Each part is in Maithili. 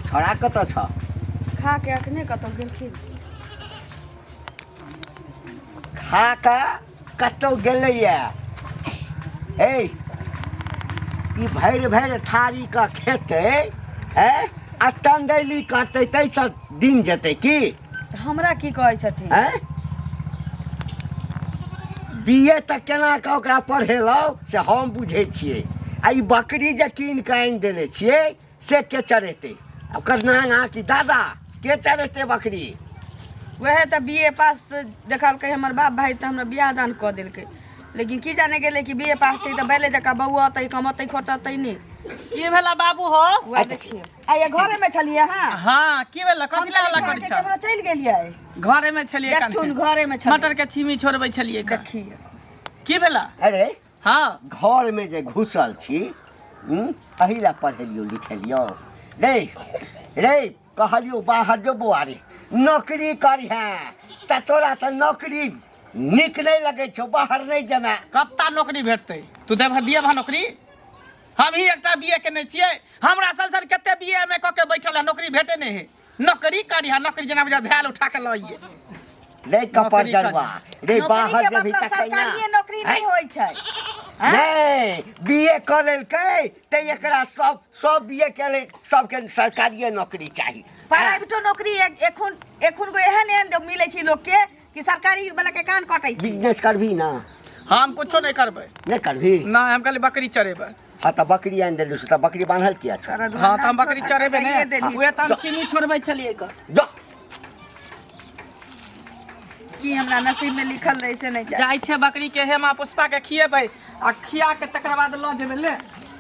छोड़ा कतऽ छ? खा के अखने कतौ गेलखिन। खा कऽ कतौ गेलैया। हे, ई भरि भरि थारी कऽ खेतै, हैं, आ टंडैली करतै, ताहिसँ दिन जेतै की? हमरा की कहै छथिन? हैं, बी ए तऽ केना कऽ ओकरा पढ़ेलहुँ से हम बुझै छियै। आ ई बकरी जे कीन कऽ आनि देने छियै से के चढ़ेतै? ओकर नाना कि दादा के चढ़ेतै बकरी? वएह तऽ बी ए पास देखलकै हमर बाप भाई तऽ हमरा बियाह दान कऽ देलकै, लेकिन की जाने गेलै कि बी ए पास छै तऽ बैले जकाँ बौअतै, कमतै खोटतै नहि। की भेला बाबू हो? वएह देखियौ, आइ घरे में छलियै अहाँ? हाँ, की भेला? कथी लए हल्ला करै छ? केकरो चलि गेलियै? घरे में छलियै। देखथुन, घरे में छलियै। मटर के छीमी छोड़बै छलियै। देखियौ। की भेला? अरे। हाँ। घर में जे घुसल छी, एहि लए पढ़ेलियौ लिखेलियौ? रे रे, कहलियौ बाहर जो बौआ रे, नौकरी करिहे, तऽ तोरा तऽ नौकरी नीक नहि लगै छौ, बाहर नहि जेमे। कत्ता नौकरी भेटतै? तू देबह, दिएबह नौकरी? हम ही एकटा बी ए केने छियै, हमरा सन सन कते बी एम ए कऽ के बैठल है, नौकरी भेटे नहि है। नौकरी करिहा, नौकरी जेना बुझा धैल उठा के लऽ अइए। रे कपर नौकरी जरुआ रे, नौकरी बाहर के जेबही मतलब तखन ना। सरकारिये नौकरी नहि होइ छै। नहि, बी ए कऽ लेलकै तऽ एकरा सब सब बी ए केले सबके सरकारिये नौकरी चाही। प्राइवेटो नौकरी एखुन एखुन को एहन एहन मिलै छै लोकके कि सरकारी वाला के कान कटै छै। बिजनेस करबही ना? हम कुछो नहि करबै। नहि करबही? नहि, हम खाली बकरी चरेबै। हाँ, तऽ बकरी आनि देलू से तऽ बकरी बान्हल किया छौ? हाँ, तऽ हम बकरी चरेबै ने, उहे तऽ हम चीनी छोड़बै छलियै क। जो। की हमरा नसीब में लिखल रहे से नहीं जाइ छै। बकरी के हेमा पुष्पा के खिएबै आ खिया के तकर बाद लऽ जेबै। ले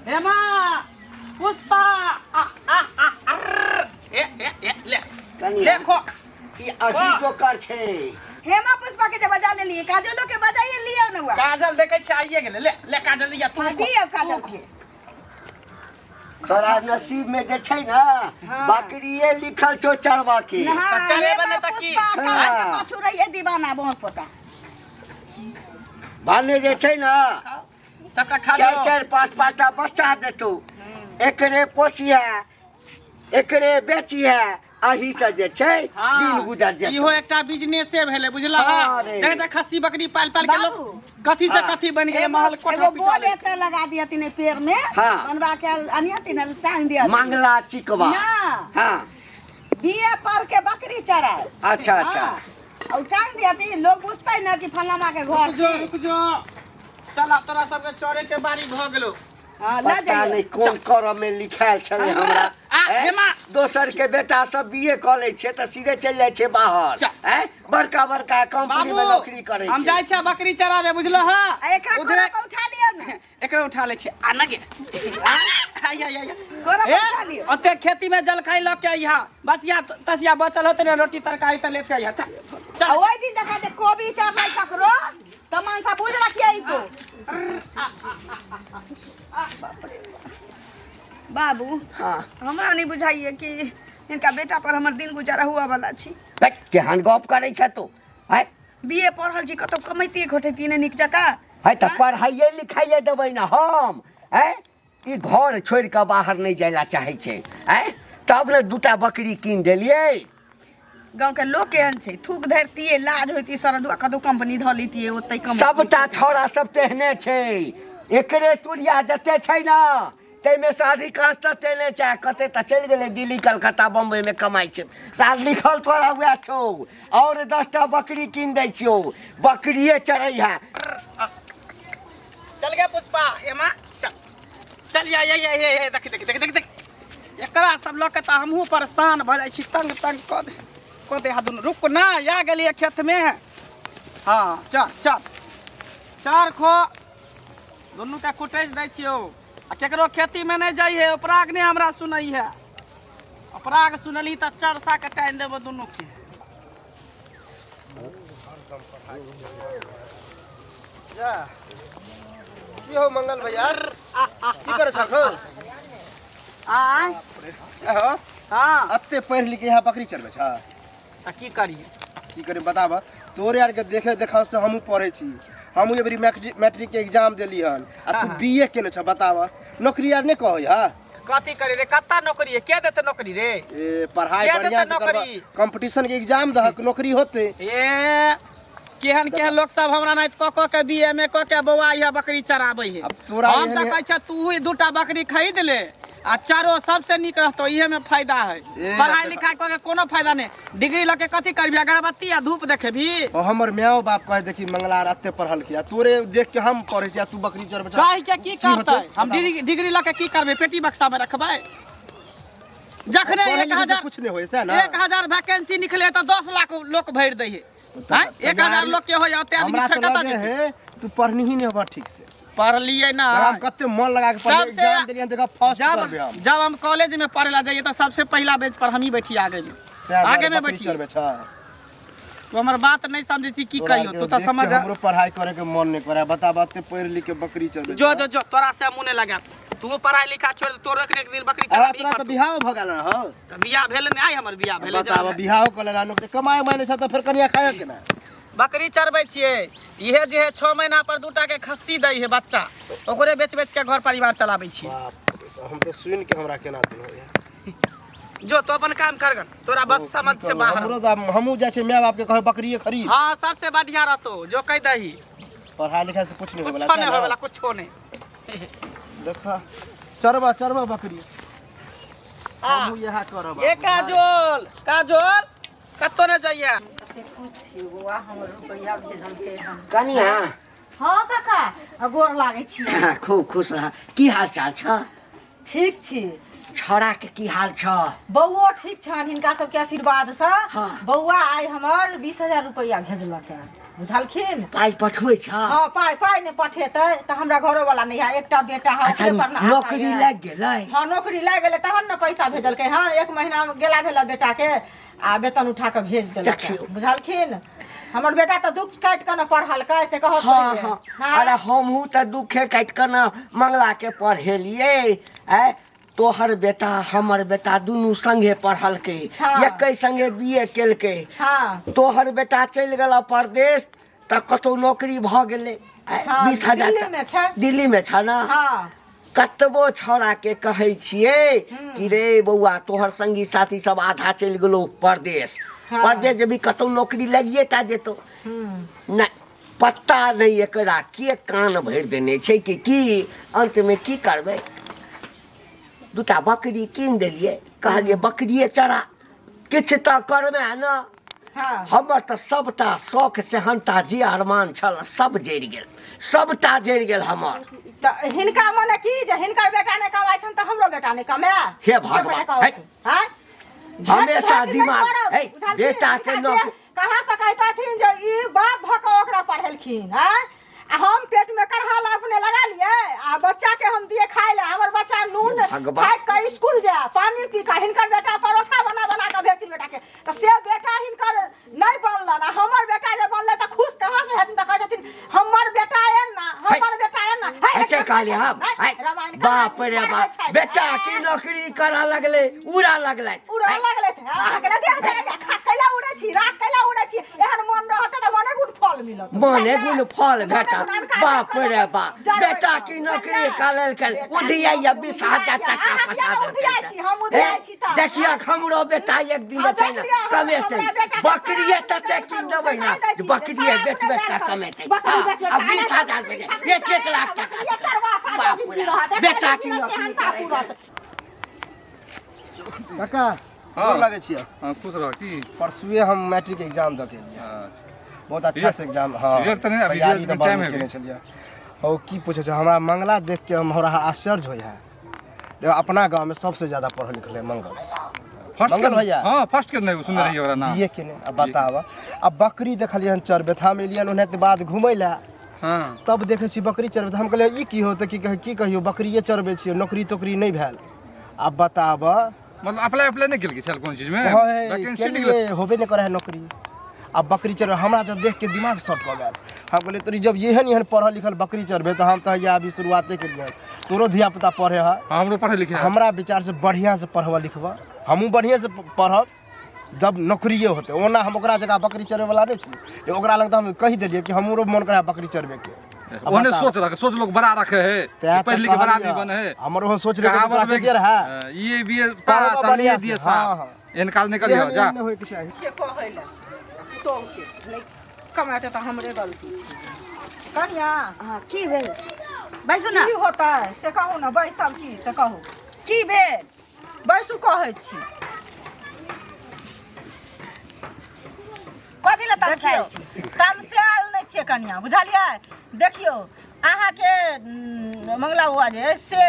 हेमा पुष्पा, आ आ आ अर्र, ए ए ए, ले। कनिया। ले खो। ई अही जोकर छै। हेमा पुष्पा के जे बजा लेलिए, काजलो के बजाइए लियो ने। हुआ काजल देखै छै, आइए गेलै। ले ले काजल, लिया तू। हाँ, दियौ काजल के। तोरा नसीब में जे छै ना, बकरिए लिखल छौ चरवा के। हाँ, तऽ चलेबै हेमा नहि तऽ की? पुष्पा काजल के हाँ। पाछू रहिए दीवाना बहुत पोता। भने जे छै ना, सबटा खा चारि जाओ। चारि पाँच पाँचटा बच्चा देतौ, एकरे पोसिहे, एकरे बेचिहे, अही से जे छै दिन गुजर जेतौ। इहो एकटा बिजनेसे भेलै, बुझला? हाँ रे। देख देख, खस्सी बकरी पाल पाल के लोग बाबू। कथी से हाँ। कथी बनि गेलै, एगो महल कोठा एगो पिटा बोर्ड लेलकै। एते लगा दियथिन एहि पेड़ में। हाँ। बनवा के अनियथिन, टांग दियथिन। मंगला चिकवा। ना। हाँ। बीए पर के बकरी चराए। अच्छा, अच्छा। हाँ। और टांग दियथिन, लोग बुझतै ना कि फलाना के घर रुक जो, छै। रुक जो, चल, आब तोरा सबके चढ़े के बारी भऽ गेलो। हाँ, लऽ पता जइयौ। नहि कोन करम में लिखायल छलै हमरा। आ, हैं? हेमा। दोसर के बेटा सब बीए कऽ लै छै तऽ सीधे चलि जाइ छै बाहर। चल। हैं? बड़का बड़का कंपनी में बाबू, नौकरी करै हम छै। जाइ छियै बकरी चराबे, बुझलो? हा। आ एकरा उधरे कोरा के उठा लियौ ने। एकरा उठा लै छियै। आ न गे, आ, आइ, आइ, आइ। कोरा के ए, उठा लियौ। ओते खेती में जलखै लऽ के अइहा, बस या तसिया बचल होतै ने रोटी तरकारी तऽ लेते अइहा। चल चल। आ ओहि दिन देखा जे कोबी चढ़लै ककरो तऽ मनसा बुझ रखिए ई तो। बाबू। हाँ। हमरा नहीं बुझाइए कि हिनका बेटा पर हमर दिन गुजारा हुआ वाला छी। बैठ, केहन गप करै छ तू? है। बी ए पढ़ल छी, कतौ कमैती घटैती नहि नीक जकाँ। है, तऽ पढ़ाइए लिखाइए देबै ने हम। है, ई घर छोड़ि कऽ बाहर नहि जाय ला चाहै छै, है, तब ने दूटा बकरी कीन देलियै। गाँव के लोग केहन छै, थूक धरतिए, लाज होइती सरदुआ, कतौ कंपनी धऽ लितिए, ओतै कम। सबटा छौड़ा सब तेहने छै। एकरे तुरिया जते छै ने, ताहिमे से अधिकांश तऽ तेहने छै। कते तऽ चलि गेलै दिल्ली, कलकत्ता, बम्बईमे कमाइ छै। साल लिखल तोरा वएह छौ। आओर 10टा बकरी कीन दै छियौ, बकरिए चढ़ै है। चल गया पुष्पा, हेमा, चल चल। या या या या या, देख देख देख देख देख, एकरा सब लऽ के तऽ हमहूँ परेशान भऽ जाइ छी। तंग तंग कऽ दे, कऽ दे। हा दुनू, रुक ना, या गेलियै खेतमे। हाँ, चल चल, चर खो। दुनूके कुटैज दै छियौ आ केकरो खेतीमे नहि जाइ है। उपराग नहि हमरा सुनै है, अपराग सुनली तऽ चरसा के टानि देबो दुनूके। जा की हो मंगल भैया, की करे छक हो? आय? हो। हाँ। अते पढ़ि लिख के यहाँ बकरी चरबै छ? तऽ की करियै? की करी बताब? तोरे आर के देखे देखा से हमहूँ पढ़ै छी। हमहूँ एबरी मैट्रिक के एग्जाम देली हन आ तू बी ए केने छ। बताब, नौकरी आर नहि कहै है? कथी करे रे कत्ता नौकरी है के देते नौकरी रे ए पढ़ाई के बढ़िया देतै से करबा नौकरी? कंपटीशन के एग्जाम दहक नौकरी होते ए केहन केहन लोग सब हमरा नाइत क क के बी एम ए क के बौआ इहा बकरी चराबै है अब तोरा हम एहन तऽ कहै छ तू ही दूटा बकरी खरीद ले आ चारो सबसे नीक रहतो इहे में फायदा है ए, पढ़ाई देखा। लिखाई क के कोनो फायदा नहीं डिग्री लके कथी करबी अगरबत्ती आ धूप देखेबी और हमर माओ बाप कहे देखी मंगला एते पढ़ल किया तोरे देख के हम पढ़े छी आ तू बकरी चरबै छह। कहि के की की होतै? करतै हम बताबू। डिग्री डिग्री लके की करबै पेटी बक्सा में रखबै जखने पढ़े एक लिखे से हजार कुछ नहीं होय से ना 1000 वैकेंसी निकले तऽ 10 लाख लोक भरि दै है तऽ आँय? 1000 लोक के होय ओते आदमी हमरा फेर तऽ कतऽ लगे जेतै है तू पढ़नी ही नहीं होबा ठीक से पढ़लियै ना हम कते मन लगा के पढ़लियै सबसे- एग्जाम देलियै देखा फर्स्ट जब करबे हम जब हम कॉलेज में पढ़े ला जाइए तो सबसे पहला बेंच पर हम ही बैठी आगे में तें आगे में बकरी बैठी चरबै छह तू हमर बात नहीं समझे छी की तोरा कहियो के तू तो देख के समझ हमरो पढ़ाई करे के मन नहीं करे बता बाते पढ़ लिख के बकरी चरबै जो छह। जो जो तोरा से मुँह नहीं लगा तू पढ़ाई लिखा छोड़ दे, तोरो एक दिन बकरी अरे चराबी तोरा तऽ बियाह भऽ गेल हौ तो बियाह भेल नहीं आइ हमर बियाह भेल बताब बियाह कऽ लेला नौकरी कमाए माने छ तऽ फेर कनिया खाए केना बकरी चरबै छियै इहे जे है 6 महीना पर दूटा के खस्सी दै है बच्चा ओकरे बेच बेच के घर परिवार चलाबै छियै बाप रे बाप, हम तऽ सुनि के हमरा केना दिन होइया जो तो अपन काम कर गन तोरा बस समझ से बाहर हमरो तऽ हमहूँ जाइ छियै माय बाप के कहै बकरिए खरीद हाँ सबसे बढ़िया रहतो जो कह दही पढ़ाई लिखाई से कुछ नहीं होय कुछो नहीं होवे कुछो नहीं देखा चरबा चरबा बकरी आ हमहूँ इएह करब ए काजोल काजोल कत्तो ने जाइए से पूछियो बौआ हमर रुपैआ भेजलकै हन कनिया हँ काका आ गोर लागै छी खूब खुश रह की हाल चाल छ ठीक छी छौड़ा के की हाल छ बौओ ठीक छनि हिनका सबके आशीर्वादसँ हाँ। बौआ आइ हमर 20,000 रुपैआ भेजलक हँ बुझलखिन पाइ पठबै छ हँ पाइ पाइ नहि पठेतै तऽ हमरा घरोवला नहि है एकटा बेटा है अच्छा ओकरे पर ने आशा नौकरी यऽ। लागि गेलै हँ नौकरी लागि गेलै तहन ने पैसा भेजलकै हँ एक महीना गेला भेला बेटाके आ वेतन उठा कऽ भेज देलक देखियौ। बुझलखिन हमर बेटा तऽ दुख काटि कऽ ने पढ़लकै से कहब हाँ पहिले। हाँ अरे हमहूँ तऽ दुखे काटि कऽ ने मंगला के पढ़ेलियै आँय तोहर बेटा हमर बेटा दुनू संगे पढ़लकै हाँ। एके संगे बी ए केलकै हाँ तोहर बेटा चलि गेल परदेश तऽ कतहु नौकरी भऽ गेलै आँय, हाँ, 20,000 दिल्लीमे छै। दिल्लीमे छ ने हाँ कतबो छौड़ाके कहै छियै कि रे बौआ तोहर संगी साथी सब आधा चलि गेलो परदेश हाँ। परदेश जेबी कतहु नौकरी लगिए टा जेतौ नहि पता नहि एकरा के कान भरि देने छै कि की अंतमे की करबै दूटा बकरी कीन देलियै कहलियै बकरिए चरा किछु तऽ करबै ने हाँ हमर तऽ सबटा शौक सेहनता जे अरमान छल सब जरि गेल सबटा जरि गेल हमर तऽ हिनका मने की जे हिनकर बेटा नहि कमाइ छनि तऽ हमरो बेटा नहि कमाए हे भगवान, हे। आँय? हमेशा भेट नहि दिमाग करब, हे बुझलखिन? बेटा के हिनका नौकरी कहाँ से कहितथिन जे ई बाप भऽ कऽ ओकरा पढ़ेलखिन आँय आ हम पेट में करहा ला अपने लगा लिए आ बच्चा के हम दिए खाए ला हमर बच्चा नून भगवान। खाए के स्कूल जाए पानी पी के हिनकर बेटा परोठा बना बना के भेजथिन बेटा के तऽ से बेटा हिनकर नहीं बनलन आ हमर बेटा जे बनलै तऽ खुश कहाँ से हेथिन तऽ कहै छथिन हमर बेटा एन ना हमर बेटा एन ना हे, ऐसे कहलियै हम हे, है, रामायण बाप रे पढ़ै बाप छथि। बेटा की नौकरी करऽ लगलै उड़ा लगलै उड़ऽ लगलै तऽ अहाँके लए देह जाइए खा कैला उड़ै छी राख कैला उड़ै छी एहन मन रहतै तऽ मने गुण फल मिलत मने गुण फल मने भेटत गुण अनका बाप लोकके रे बाप जरबै बेटा तऽ, की नौकरी बुझलियै? कऽ लेलकै बेटा उधियाइया की 20,000 उधियाइया, टका अहाँ पठा किया ने उधियाइ देलकै छी, हम उधियाइ छी तऽ। देखियौ हमरो बेटा एक दिन जे छै ने देखियौ, हमरा कमेतै बेटाके बकरिए शराब तते नहि कीन करू, देबै ने से कहि दै छी, बकरिए शराब बेच नहि बेच कऽ करू। कमेतै बकरी हँ, बेच बेच आ कऽ 20,000 बकरी बेच छाकरी 1-1 लाख चरवा, टका बकरिए चरवा, सात बाप दिन रे रहत, एक बेटा दिन की से नौकरी हंता करै छै पूरत। काका हाँ। गोर लागै छियै हाँ खुश रह की परसुए हम मैट्रिक एग्जाम दऽ के एलियै बहुत अच्छा से एग्जाम हाँ रिजल्ट तऽ नहि अभी, तैयारी रिजल्ट तऽ मे बड़ टाइम नीक हेबे। केने छलियै हौ की पूछै छै हमरा मंगला देख के हमरा आश्चर्य होइ है देखो अपना गाँव में सबसे ज्यादा पढ़ल लिखल है मंगल फर्स्ट मंगल भैया। हाँ फर्स्ट के नहीं सुनने रहिए ओकरा नाम बीए केने आ बताब आ बकरी देखलियै हन चरबैत हम एलियन ओनाहिते बाद घुमै लए हाँ तब देखै छी बकरी चरबैत हम कहलियै ई की हो तऽ की कहियौ बकरिए चरबै छियै नौकरी तोकरी नहि भेल आब बताब मतलब अप्लाई अप्लाई नहीं केलकै छल कोन चीज में है, वैकेंसी केलिए निकल होबे नहि करै है नौकरी आ बकरी चरबै हमरा तऽ देख के दिमाग शॉर्ट कऽ गेल हम कहलियै तोरी जब एहन एहन पढ़ल लिखल बकरी चरबै तऽ हम तऽ हैया अभी शुरुआते केलियै हन तोरो धिया पुता पढ़े है हाँ हमरो पढ़े लिखे है हमरा विचार से बढ़िया से पढ़बऽ लिखबऽ हमहूँ बढ़िया से पढ़ब जब नौकरिए होतै ओना हम ओकरा जगह बकरी चरबै वला नहि छी लेकिन ओकरा लग तऽ हम कहि देलियै कि हमरो मन करै है बकरी चरबैके ओहने सोच रखे, सोच लोग बड़ा रखे है, तैं पढ़ लिख के बड़ा आदमी बने है। हमर ओहन सोच रहे कहावत में के रहा ये बी ए पास पढ़बो आ बढ़िया ये से, दिए हाँ, साहब। हाँ। एहन काज नहि करियो जा। एहन नहि होइके चाही। छियै कहै लए पुतोहुके नहि कमाते तऽ हमरे गलती छै। कनिया हाँ की भेल बैसू ना। की होतै से कहू ने, बैसल की से कहू। की भेल? बैसू कहै छी। कथी लए तमसायल छी? तमसायल नहि छियै कनिया, बुझलियै? देखियौ अहाँके मंगला बौआ जे अइ से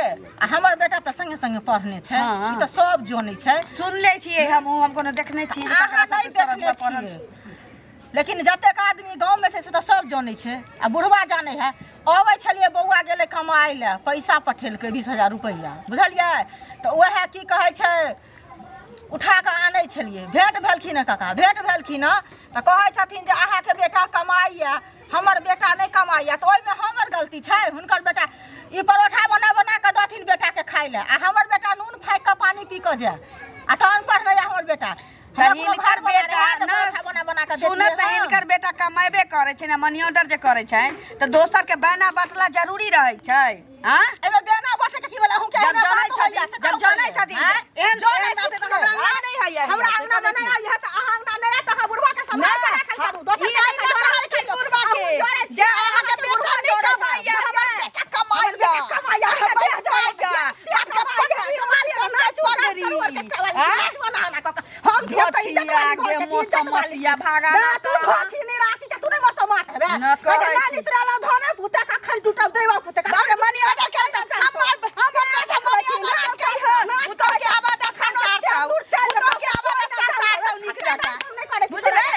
आ हमर बेटा तऽ संगे संगे पढ़ने छै, हाँ। ई तऽ सब जनै छै। सुनले छियै हम, हम कोनो देखने छियै जे अहाँ ककरा नहि सबके देखने शरद पढ़ल छियै, छै। लेकिन जतेक आदमी गाँवमे छै से तऽ सब जनै छै आ बुढ़वा जानै है। अबै छलियै बौआ गेलै कमाइ लए, पैसा पठेलकै 20,000 रुपैआ, बुझलियै? तऽ उएह की कहै छै उठा कऽ आनै छलियै, भेँट भेलखिन हँ काका, भेँट भेलखिन हँ तऽ कहै छथिन जे अहाँके बेटा कमाइए हमर बेटा नहि कमाइए। तऽ ओहिमे हमर गलती छै? हुनकर बेटा ई परोठा बना बना कऽ दथिन बेटाके खाइ लए आ हमर बेटा नून फाँकि कऽ पानि पी कऽ जाय आ तहन पढ़लैए हमर बेटा। तऽ हमरा कोनो हिनकर घरवला बेटा रहए तऽ न परोठा बना बना कऽ सुनत देतियै तऽ हम। हिनकर बेटा कमेबे करै छै ने, मनी ऑर्डर जे करै छै तऽ दोसर के बैना बाँटला जरूरी रहै छै। आँ? एहिमे बेना बाँटै के की भेलै? अहूँके जब एहने जनै बात होइए, छथिन, से जब कहू जनै पहिले। छथिन, आँय? एहन जनै एहन बात छी तऽ हमरा अंगना मे नहि होइए। हमरा अंगना मे नहि आइए तऽ अहाँ अंगना नहि आयत, अहाँ बुढ़वा के सम्हारि नहि, कऽ राखल करू। दोसर ई के अहिना बेटा कहलखिन जोड़ै बुढ़वा के, अहूँ जोड़ै छी, जे अहाँके अहाँके बेटा बुढ़वा नहि जोड़ै कमाइए, छै। हमर बेटा कमाइए। हमर बेटा कमाइए, अहाँ अहाँके देह बैठ जोड़ै जाइए। छै। बापके पगड़ी, कमाइए, नाचू, नाच करू, ऑर्केस्ट्रा वाली छी, आँय? नाचू, एना एना कऽ कऽ। हम छियै तऽ इज्जत धोछिया वाली गे घर के छी, इज्जत वाली मौसमतिया छी। भागा ना, ना तू तऽ। धोछी निराशी छै, तू नहि मौसमात हेबे। न कहै छै, कहै ना छी। नितरेलौ धने पुते कखन टूटल दैवा पुते बाप रे, मनी ऑर्डर केलकै। हमर हमर बेटा मनी ऑर्डर केलकै हन। पुतोह के आवाज आ संसार तौ। पुतोह के आवाज आ संसार तौ नीक जकाँ। बुझलै?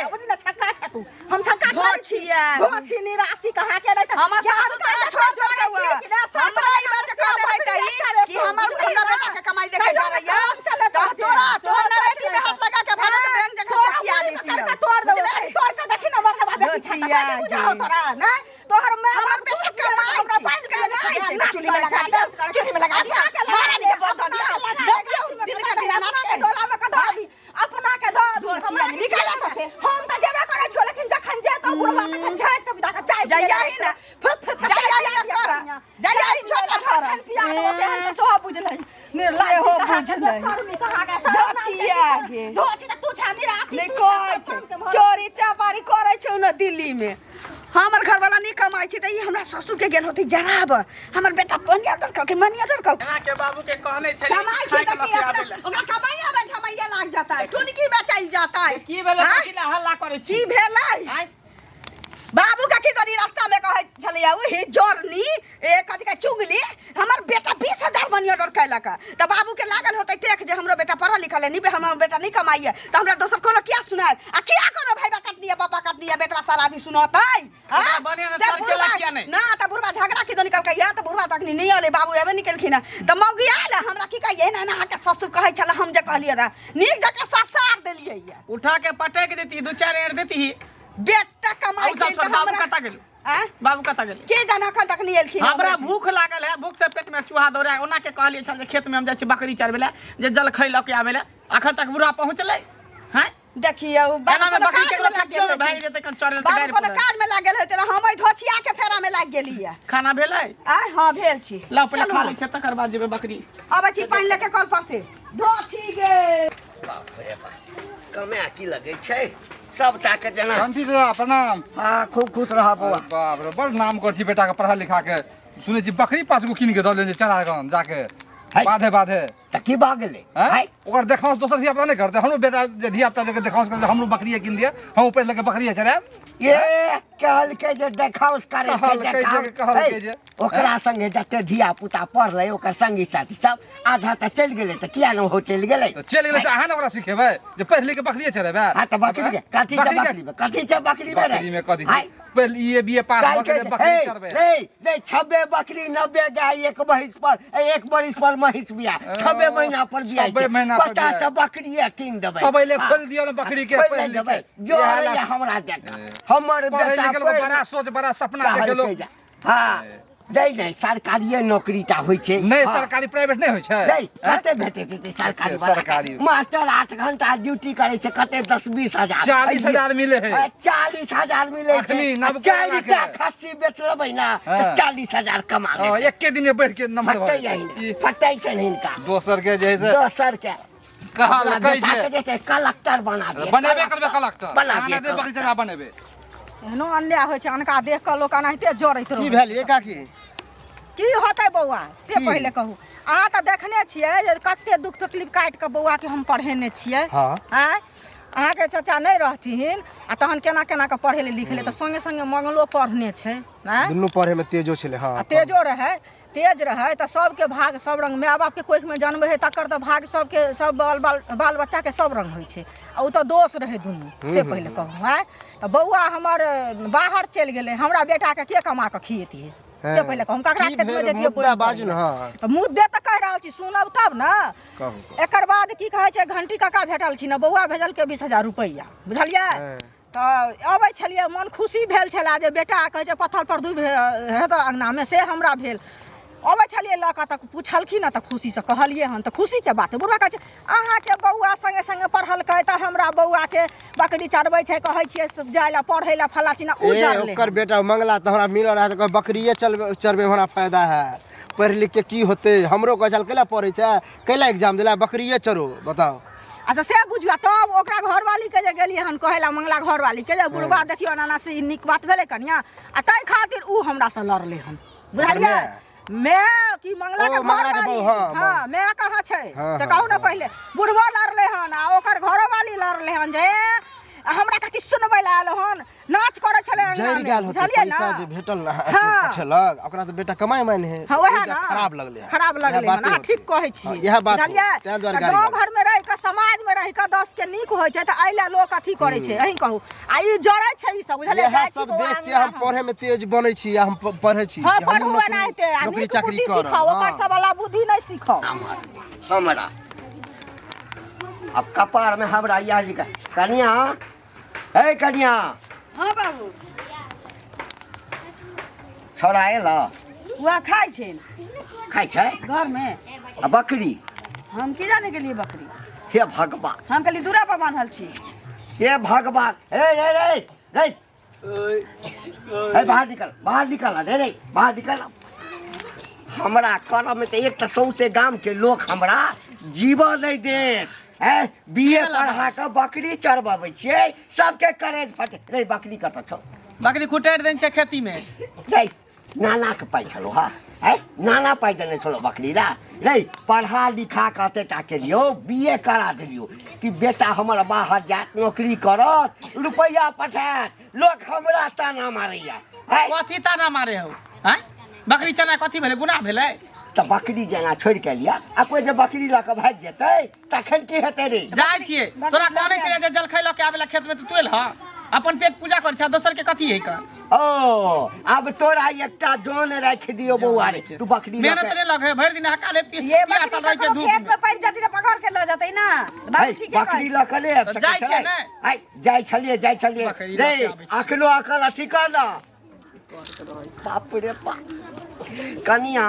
हम छक्का खाइ छी। धोछिया। धोछी निराशी कहाँ के नहि तऽ हमर सासु तोरा छोड़ देलकौ हँ। हमरा ई बात जे कहने रहितही कि हमर हमरा बेटा के कमाई देखे जा रही है, तऽ तोरा तोरा नरेटी में हाथ लगा के भारत बैंक जकाँ ठकिया देतियौ। तोड़ देबौ, बुझलै? तोड़ के देखी न मरदबा बेटी छक्का धोछिया बाजी बुझाओ गे। तोरा नहि तोहर माय हमर बाप बेटा दूध पियेलकै, कमाइ हमरा छै, पानि कमाइ पियेलकै, छै, नाच चुल्ही में करै लगा छै, दियौ, डांस करै छै। चुल्ही में लगा दियौ, अपना के लगा महारानी के दे, बदल अपना दियौ, के लगा दऽ दे, दियौ, गाछी में दिल कऽ के दे, दीनानाथ अपना के। के डोला में कऽ दऽ अभी, अपना के दऽ अभी, धोछिया हमरा में निकाल एतऽ से। हम तऽ जेबे करै छियौ, लेकिन जखन जेतौ बुढ़वा तखन झाँटि कऽ विदा कऽ चाय पियै जइया लए ही ना। फुक फुक कऽ जइया चाय ही ना पिया कर। दिया। जइया ही चाय छोटा पिया धर। तखन पिया देबौ तेहन तऽ सेहो बुझलही। निर्लज्ज सेहो कहाँ के, बुझलही। बेशर्मी कहाँ के, शर्म नाम के धोछिया चीज। गे। धोछी तऽ तू छा निराशी, नहि तू छा कहै सब छै काम के भरल। चोरी चपारी करै छौ ने दिल्ली में। हमर घरवाला नहि कमाइ छै तऽ ई हमरा ससुर के गेल होतै जराब। हमर बेटा मनी ऑर्डर करके, मनी ऑर्डर करके। अहाँ के बाबू के कहने छलियै कमाइ कि छै खाय तऽ के की लऽ के अपना आबै लए। ओकरा कमाइ आबै झमैया लाग जाता है, टुनकी में चलि जाता है। की भेलै? आँय? कथी लए हल्ला करै छी? की भेलै? आँय? बाबू के की तोरी रास्ता में कहै छलैया उही जोरनी ए कथी कहै चुगली, हमर बेटा 20,000 मनी ऑर्डर कैलक। तऽ बाबू के लागल होतै टेक जे हमरो बेटा पढ़ल लिखल है, नहीं हमर बेटा नहीं कमाइए तऽ हमरा दोसर कोनो किया सुनायल आ किया कोनो भाईबा कटनी है बाबा कटनी है बेटवा सारा आदमी सुनतै। ओकरा बढ़िआँ ने से सर केलक बुढ़बा किया नहि? ना तऽ बुढ़बा झगड़ा की निकलकै या तऽ बुढ़बा तखनी नहीं अलै, बाबू एबे नहीं केलखिन हँ। तऽ मौगी आयल हमरा की कहिए एना एना अहाँके ससुर कहै छलै, हम जे कहलियै रहए नीक जकाँ ससार देलियै ये। उठा के पटक देती, दू चारि एड़ देती। बेटा कमाइ आउ सब छै छोड़, तऽ बाबू हमरा कतऽ गेल? आँय? बाबू कतऽ गेल? के जाने एखन तक नहि एलखिन। हमरा भूख लागल है, भूख से पेट में चूहा दौड़े। ओना के कहलियै छल जे खेत में हम जाइ छी बकरी चरबै लए, जे जलखै लऽ के आबै लए, अखन तक बुढ़ा पहुँचलै हैं? देखियौ बाबू एना में कोनो बकरी काज केकरो में लागि खटियो में गेल भागि हेतै। जेतै कन चढ़ेल तऽ बाबू गाड़ि कोनो पड़ल। काज में लागि गेल हेतै, हम एहि धोछिया के फेरा में लागि गेलियै। खाना भेलै? आँय? हँ भेल छी। लाउ पहिले चलू खा ने। लै छियै तकर बाद जेबै बकरी। अबै छी पानि लऽ के कल पर से। धोछी गे। बाप रे बाप, कमाए की लगै छै सबटा के जेना। कंठी दादा प्रणाम। हाँ खूब खुश रह बौआ। अरे बाप रे, बड़ नाम कर छी बेटा के पढ़ा लिखा के। सुनै छी बकरी 5 गो कीन के दऽ देने चरा कऽ जाके है। बाधे बाधे। तऽ की भऽ गेलै? हैं? है? ओकर देखाउस दोसर धिया पुता नहि करतै। हमरो बेटा जे धिया पुता के देखाउस करतै, हमरो बकरिए कीन दिअ, हम पढ़ि लिख के बकरिए चरायब। ये कहलकै जे देखाउस करै छै, कहलकै जे- देखाउस। कहलकै है, जे- ओकरा संगे जते धिया पुता पढ़लै ओकर संगी साथी सब आधा तऽ चलि गेलै, तऽ किया ने हो चलि गेलै? तऽ चलि गेलै तऽ अहाँ ने ओकरा सिखेबै जे पढ़ि लिख के बकरिए चरेबै। हाँ तऽ बकरी के कथी छै? बकरी में कथी छै? बकरी में बकरी में कथी छै? हाय। पहिले ई ए बी ए पास भऽ कहलकै गेलै जे, बकरी हे, चरबै। नहीं, नहीं, 96 बकरी 90 गाय एक महीस पर, एक बरिस पर महीस बिया, 6 महीना पर बिया छबे महीना पर 50 टा बिया। बकरी कीन देबै। तबैले हाँ। खोलि दियौ ने बकरी के, खोलि पढ़ि लिख देबै। के। जो इएह होइए ला- हमरा देख हमर पढ़ै बेटा लिखल पढ़ि बड़ा सोच बड़ा सपना कहलकै देखे लोग। जे, हाँ। नहीं नहीं सरकारिये नौकरी टा होइ छै। नहि, हाँ। सरकारी प्राइवेट नहि होइ छै। नहीं, कते भेटैत हेतै सरकारी वाला? सरकारी। मास्टर 8 घंटा ड्यूटी करै छै, कते 10-20 हजार? 40,000 मिले है। 40,000 मिले छै। अखनी नवका 4टा वाला के। खस्सी बेच लेबै ना तऽ 40,000 कमा हाँ, लेबै। एके दिन में बढ़ के नंबर फटै यही फटै छै हिनका। दोसर के जे है से दोसर के कहा अपना कहै बेटा छै के जे छै कलेक्टर बना दिए। बनेबे करबै कलेक्टर। बना अहाँ दिए नहि बकरी चरा बनेबे। एहनो अन्याय होइ छै, अनका देख कऽ लोक एनाहिते जरैत की रहै। भेल ये काकी? की होतै बौआ से की? पहिले कहू। अहाँ तऽ देखने छियै जे कते दुख तकलीफ काटि कऽ बौआके हम पढ़ेने छियै। हाँ। आँय, अहाँके चाचा नहि रहथिन आ तहन केना केना कऽ पढ़ेले लिखले, तऽ संगे संगे मंगलो पढ़ने छै। आँय, दुनू पढ़े में तेजो छलै। हाँ, आ तेजो रहै, तेज रहै तऽ सबके भाग सब रंग। माय बापके कोखिमे जन्म हइ तकर तऽ भाग सबके सब बाल बाल बाल बच्चाके सब रंग होइ छै, आ ओ तऽ दोष रहै दुनू, से पहिले कहू। आँय, तऽ बौआ हमर बाहर चलि गेलै, हमरा बेटाके के कमा कऽ खिएतियै से पहिले कहू। हम ककरा की खेतमे भेल? जैतियै? मुद्दा बाजू ने। हाँ, तऽ मुद्दे तऽ कहि रहल छी, सुनब तब ने। कहू, कहू। एकर बाद की कहै छै, घंटी काका भेटलखिन हँ, बौआ भेजलकै 20,000 रुपैआ, बुझलियै? तऽ अबै छलियै, मन खुशी भेल छलै जे बेटा कहै छै पत्थर पर दूबि हेतऽ अङ्गनामे, से हमरा भेल। अबै छलियै लऽ कऽ तऽ पुछलखिन हँ तऽ खुशीसँ कहलियै हन, तऽ खुशीके बात। बुढ़बा कहै छै अहाँके बौआ सङ्गे सङ्गे पढ़लकै तऽ हमरा बौआके बकरी चरबै छै, कहै छियै जाइ लए पढ़ै लए फल्लाँ चिल्लाँ, उ ए जरलै। ओकर बेटा मंगला तऽ हमरा मिलल रहै तऽ कहै बकरिए चलबै चरबै हमरा फायदा है, पढ़ि लिख के की होतै? हमरो कहै छल कैला पढ़ै छै, कैला एग्जाम देला, बकरिए चरो, बताउ। अच्छा से बुझियौ। तब ओकरा घरवाली के जे गेलियै हन कहै लए, मंगला घरवाली के, जे बुढ़बा देखियौ एना से ई नीक बात भेलै कनिया? आ ताहि खातिर उ हमरा से लड़लै हन, बुझलियै? मैं की मंगला के ओ, मंगला के घरवाली। बहू, हाँ, हाँ, मैं कहाँ छै हाँ, से हाँ, कहू ने पहिले। बुढ़बो लड़लै हन आ ओकर घरोवाली लड़लै हन जे हमरा कथी सुनबै लए आयल हन, नाच करै छलै अंगना जरि में, गेल होतै बुझलियै पैसा ना? जे भेटल ना हाँ। पठेलक ओकरा तऽ बेटा कमाइ मानि है। हाँ, वएह ओहि ना। खराब लगलै हन। खराब इएह लगलै हन। बाते अहाँ होतै। ठीक कहै छी। हाँ, इएह बात बुझलियै? होतै। ताहि दुआरे तऽ गाड़ी गाँव बाजै। घर में रहि कऽ, समाज में रहि कऽ 10 के नीक होइ छै, तऽ एहि लए लोक अथी करै छै। अहीं कहू, आ ई जरै छै ई सब, बुझलियै? इएह जाइ छी सब बौआ देख के अंगना हम पढ़े में तेज बनै छी आ हम पढ़ै छी हाँ, कि हमहूँ पढ़ू नौकरी एनाहिते आ नौकरी नीक चाकरी बुद्धि करब। सीखौ, ओकर हाँ। सब वाला बुद्धि नहि सीखौ। हमरा अब कपार में हमरा इएह लिखा। कनिया, हे कनिया। हाँ बाबू। छोड़ा आयल? वएह खाइ छै। खाइ छै घर में। आ बकरी? हम की जाने गेलियै बकरी। हे भगवान। हम कहली दूरा पर बान्हल छी। हे भगवान, रे रे रे रे हे, बाहर निकल, बाहर निकल रे रे, बाहर निकल। हमरा करम में तऽ एक तऽ सौंसे गाम के लोक हमरा जीवऽ नहि देत। हैं, बीए पढ़ा कऽ बकरी चरबबै छियै, सबके करेज फटे रे। बकरी कतऽ छौ? बकरी खुटैर देने छै खेती में। रे नानाके पाइ छलौ? हा है, नाना पाइ देने छलौ बकरी ला? रे पढ़ा लिखा कऽ एते टा केलियौ, बी ए करा देलियौ कि बेटा हमर बाहर जायत, नौकरी करत, रुपैआ पठायत, लोक हमरा ताना मारैया। है कथी ताना मारे हौ? आँय, बकरी चना कथी भेलै? गुनाह भेलै? तऽ बकरी जेना छोड़ि के लिया आ कोइ जे बकरी लऽ कऽ भागि जेतै तखन की हेतै रे? जाइ छियै, तोरा कहने छलै जे जलखै लऽ के आबै ला खेत में, तऽ तू एलह? अपन पेट पूजा करै छ, दोसर के कथी है का? ओ आब तोरा एकटा जन राखि दियौ बौआ रे, तू बकरी लऽ मेहनत के नहि लगे, भरि दिन हकाले ये पियासल बकरी रहै छै ककरो धूप खेत में। में पड़ि जेतै तऽ पकड़ के लऽ जेतै ना बाबू। है, ठीके बकरी कहै लऽ कऽ नहि आबि तऽ सकै जाइ छियै छलै? ने? आइ जाइ छलियै, जाइ छलियै बकरी रे। लऽ के आबै छियै। अखनो अकल अथी कर ना। बाप रे बाप, कनिया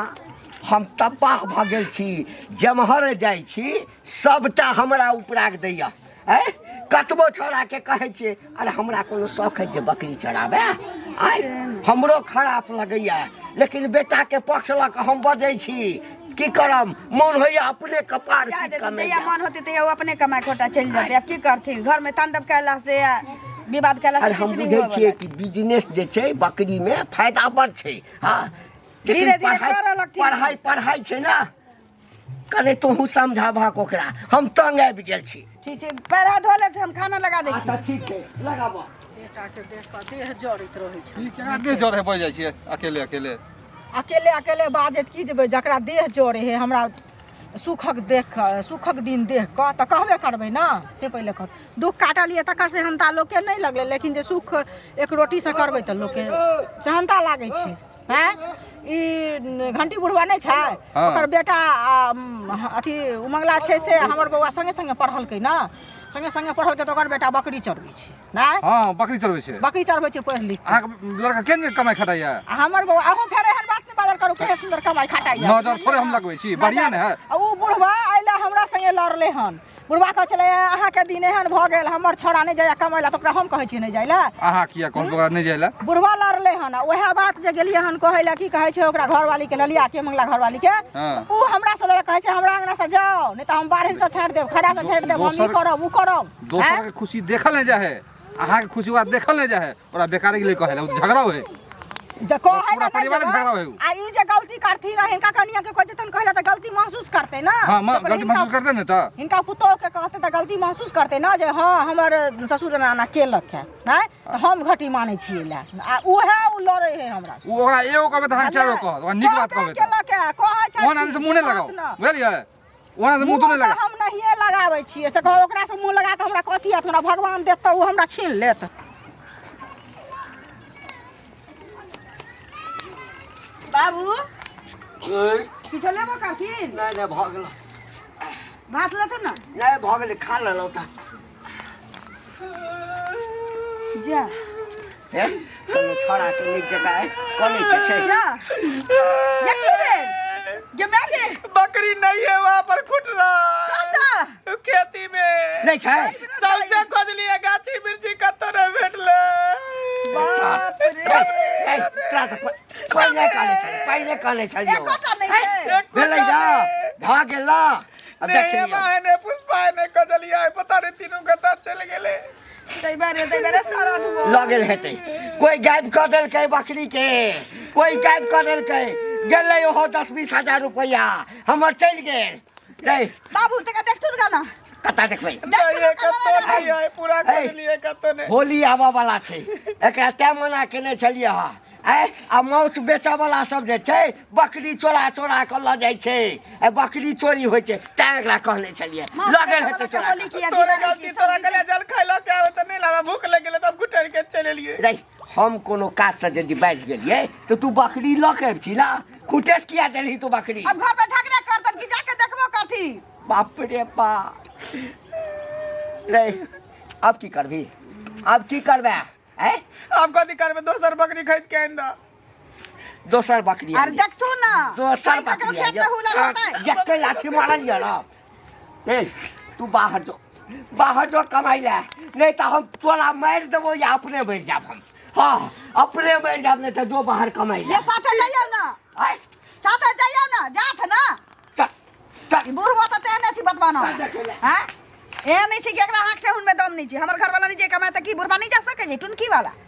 हम तबाह भऽ गेल छी। जेम्हर जाइ छी सबटा हमरा उपराग दैया। आँय, कतबो छौड़ाके कहै छियै, अरे हमरा कोनो शौक है जे बकरी चराबै? आँय, हमरो खराप लगैया, लेकिन बेटाके पक्ष लऽ कऽ हम बजै छी। की करम, मोन होइया अपने कपार जा पीट देथिन कऽ मरि जहिया जायब। मन होतै तहिया ओ अपने कमाइ खोटा चलि जेतै। आब की करथिन, घरमे तांडव कयला से आ विवाद कयला अरे से हम किछु नहि बुझै हुअ छियै बला। कि बिजनेस जे छै बकरीमे फायदा बड़ छै। हँ, लेकिन धीरे धीरे पढ़ाइ करऽ लगथिन। पढ़ाइ पढ़ाइ छै ने, कने तोहूँ समझाबहक ओकरा, हम तंग आबि गेल छी। ठीक छै, पैर हाथ धो लेत, हम खाना लगा दै छी। अच्छा ठीक छै, लगाबऽ। बेटाके देख कऽ देह जरैत रहै छै। ई केना देह जरे बढ़ जाइ छियै अकेले अकेले? अकेले अकेले बाजैत की जेबै, जकरा देह जरे है हमरा सुखक देख कऽ, सुखक दिन देख कऽ तऽ कहबे करबै ने। से पहिले कह, दुख काटलियै तकर सेहनता लोकके नहि लगलै, लेकिन जे सुख एक रोटीसँ करबै तऽ लोकके सेहनता लागै छै। आँय, ई घंटी बुढ़वा नहि छै? हाँ। ओकर बेटा आ, अथी उमंगला छै, से हमर बौआ संगे संगे पढ़लकै ने, संगे संगे पढ़लकै तऽ ओकर बेटा बकरी चरबै छै। नहि हँ, बकरी चरबै छै। बकरी चरबै छै पढ़ि लिख कऽ। अहाँके लड़का केहन कमाइ खटाइया? आ हमर बौआ, अहूँ फेर एहन बात नहि बाजल करू। करू केहन सुंदर कमाई खटाई नजर थोड़े हम लगबै छी बढ़िया ने है आ उ बुढ़वा अइला हमरा संगे लड़ले हन बुढ़वा कहै छलै अहाँके दिन एहन भऽ गेल हमर छौड़ा नहि जाइए कमाइ लए तऽ ओकरा हम कहै छियै नहि जाइ लए अहाँ किया कहू ओकरा नहि जाइ लए बुढ़वा लड़ले हन आ उएह बात जे गेलियै हन कहै लए की कहै छै ओकरा घरवाली के ललिया के मंगला घरवाली के हाँ। उ हमरा से लड़े कहै छै हमरा अंगना से जाओ नहि तऽ हम बाढ़नि से छाँटि देब खड़ा से छाँटि देब हम ई दोसर- करब उ करब दोसर के खुशी देखल नहि जाइ है अहाँ के खुशी ओकरा देखल नहि जाइ है ओकरा बेकारे के लिए कहै लए ओ झगड़ा होइ जे कहै पूरा लए नहि परिवार जेबै। झगड़ा होय। आ ई जे गलती करथिन आ हिनका कनिया के कहै जेतन कहै लए तऽ गलती महसूस करतै ना हाँ तऽ गलती हिनका- महसूस करते ने तऽ हिनका पुतोह के कहतै तऽ गलती महसूस करतै ना जे हाँ हमर ससुर एना एना केलक है नहि तऽ हम घटी मानै छियै लए आ उएह ओ लड़ै है हमरा से। ओ ओकरा एगो कहबै तऽ अहाँके चारि गो कहत ओकरा नीक बात कहबै तऽ केलक है कहै छै ओहन आदमी से मुँह नहि लगाउ बुझलियै ओहन आदमी मुँह तू नहि मुँह तऽ लगा हम नहिए लगाबै छियै से कहू ओकरासँ मुँह लगा कऽ हमरा कथी हैत हमरा भगवान देत तऽ ओ हमरा छीन लेत बाबू किछो लेबो करथिन नहि नहि भऽ गेल भात लेथुन ने नहि भऽ गेलै खा लेलहुँ तऽ जा हे कने छौड़ा के नीक जकाँ कने के छै जा ये की भेल गे माय गे बकरी नहीं है वहाँ पर खुटरा कतऽ खेती में नहि छै सबसे खोजलिए गाछी वृक्षी कतौ नहीं भेटले बाप रे ए, तोरा तऽ पहिने कहने छल पहिने कहने छलियौ एकोटा नहि छै एको भेलै टा ना नहि। भऽ गेल ना अब नहीं देख लियौ हेमा ने पुष्पा ने खोजलिए पता नहीं तीनों कतऽ चलि गेलै दैबे रे दैबे रे सारा धुओ लऽ गेल हेतै कोइ गायब कऽ देलकै बकरीके कोइ गायब कऽ देलकै गेलै ओहो 10-20 हजार रुपैआ हमर चलि गेल रे बाबू तका देखथुन गाना कतऽ देखबै नहीं कतौ नहीं है पूरा है। खोजलिए कतौ नहीं होली आबऽ वाला छै एकरा तैं मना केने छलियै हँ आँय आ मासु बेचऽ वाला सब जे छै बकरी चोरा चोरा कऽ लऽ जाइ छै आ बकरी चोरी होइ छै तैं एकरा कहने छलियै लऽ गेल हेतै चोरा होली कऽ। किया तोरे दिवाली गलती की तोरा सब कहले जल खाइ के आवे तऽ नहीं लावा भूख लग गेलै तब घुटर के चलि एलियै रे हम कोनो काजसँ यदि बाजि गेलियै तऽ तू बकरी लऽ के अबिती ना खुटेस किया देलही तू बकरी अब घर में झगड़ा करतन कि जाके देखबो करथी बाप रे बाप रे अब की करबी अब की करबे ऐ आब कथी करबै दोसर बकरी खरीद के आनि दऽ दोसर बकरी अरे आनि। देखथू ना दोसर कहीं ककरो बकरी खेत में हुलर होतै जते लाठी मारल ये ना ए तू बाहर जो बाहर जो कमाई ले नहीं तो हम तोरा मारि देबो या अपने मरि जाब हम हाँ अपने मरि जाब नहीं तो जो बाहर कमाई ले ये साथे जाइयो ना आय साथे जाइयो ना जात ना चल चल ई बुढ़बो तऽ तेहने छी बतबानो चल देखै ले। हैं एहन नहि छै कि एकरा हाथ ठेहुन में दम नहि छै हमर घरवाला नहि जे कमाए तऽ की बुढ़बा नहि जा सकै छै टुनकी वाला